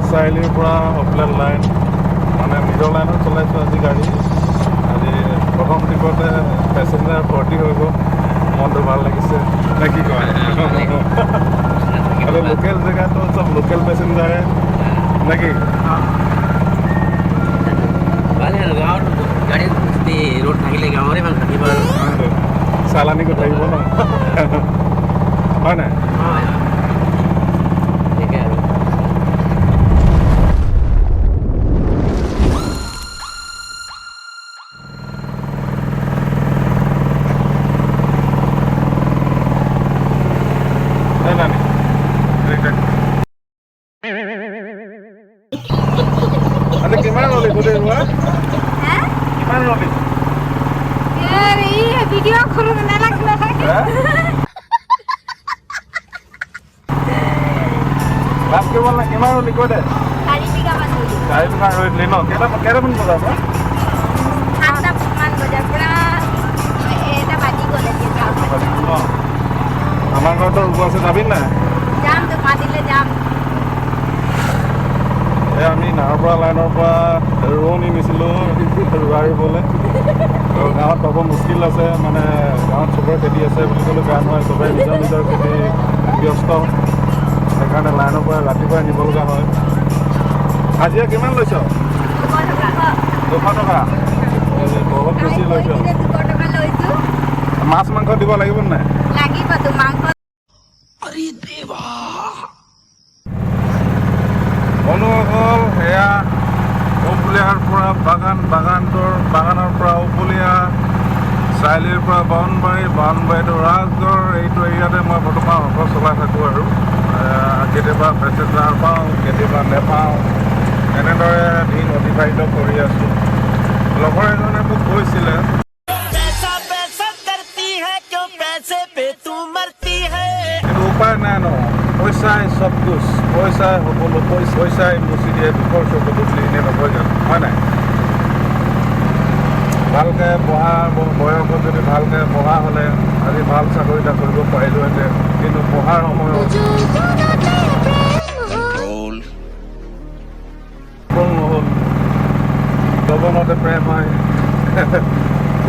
চাৰিআলিৰ পৰা offline line, মানে নিজৰ লাইনত চলাইছোঁ আজি গাড়ী। আজি প্ৰথম ট্ৰিপতে পেচেঞ্জাৰ ভৰ্তি হৈ গ'ল, মনটো ভাল লাগিছে নে কি কয়? আৰু লোকেল জেগাটো চব লোকেল পেচেঞ্জাৰে নেকি? ভালে আৰু গাঁৱত গাড়ী ৰোড থাকিলে গাঁৱৰে মানুহ থাকিব আৰু। চালানি কৰি থাকিব ন, হয় নাই? হয়, ঠিকে আৰু। নাই নাই নাই। আজি কিমান ৰলি গোটেই ৰোৱা? কিমান ৰলি? ভিডিঅ' কৰোঁ নালাগে। হা? লাভ কৰিব নাই। কিমান ৰলি কৈ দে। 4 বিঘামান ৰুলো। 4 বিঘা ৰুই দিলি ন? কেইটামান বজাৰ পৰা? 7টামান বজাৰ পৰা 1টা বাজি গ'ল এতিয়া যাওঁতে। ন আমাৰ ঘৰতো ৰুব আছে, যাবি নাই? যাম তো, মাতিলে যাম। এই আমি নাহৰপৰা লাইনৰ পৰা ৰোৱনী নিছিলোঁ ৰোৱা ৰুবলৈ। তো গাঁৱত পাব মুস্কিল আছে, মানে গাঁৱত চবৰে খেতি আছে বুলি ক'লেও বেয়া নহয়, চবেই নিজৰ নিজৰ খেতি ব্যস্ত। সেইকাৰণে লাইনৰ পৰা ৰাতিপুৱাই নিব লগা হয়। হাজিৰা কিমান লৈছ? 200 টকা। 200 টকা? এই বহুত বেছি লৈছ। 200 টকা লৈছোঁ। মাছ মাংস দিব লাগিব নাই? লাগিবতো মাংস। বন্ধুসকল, সেয়া উপলীয়াৰ পৰা বাগান, বাগানৰ পৰা উপলীয়া, চাৰিআলিৰ পৰা বামুণবাৰী, বামুণবাৰীটো ৰাজগড়। এইটো এৰিয়াতে মই বৰ্তমান অট' চলাই থাকোঁ আৰু কেতিয়াবা পেচেঞ্জাৰ পাওঁ, কেতিয়াবা নেপাওঁ, এনেদৰে দিন অতিবাহিত কৰি আছোঁ। লগৰ এজনে মোক কৈছিলে पैसा पैसा करती है क्यों, पैसे पे तू मरती है? কিন্তু উপায় নাই ন। পইচাই চব কুছ, পইচাই সকলো, পইচাই মুচি দিয়ে দুখৰ চকুলো বুলি এনেই নকয় জানো, হয় নাই? ভালকৈ পঢ়া বয়সত যদি ভালকৈ পঢ়া হ'লে আজি ভাল চাকৰি এটা কৰিব পাৰিলোহেঁতেন। কিন্তু পঢ়াৰ সময়ত কল নহ'ল। যৌৱনতে প্ৰেম হয়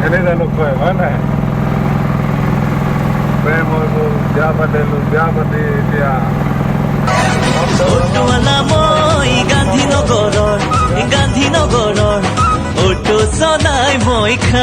এনেই জানো কয়, হয় নাই? প্ৰেম হৈ গ'ল, বিয়া পাতিলোঁ, বিয়া পাতি এতিয়া অটোৱালা মই গান্ধীনগৰৰ, গান্ধীনগৰৰ অটো চলাই মই খা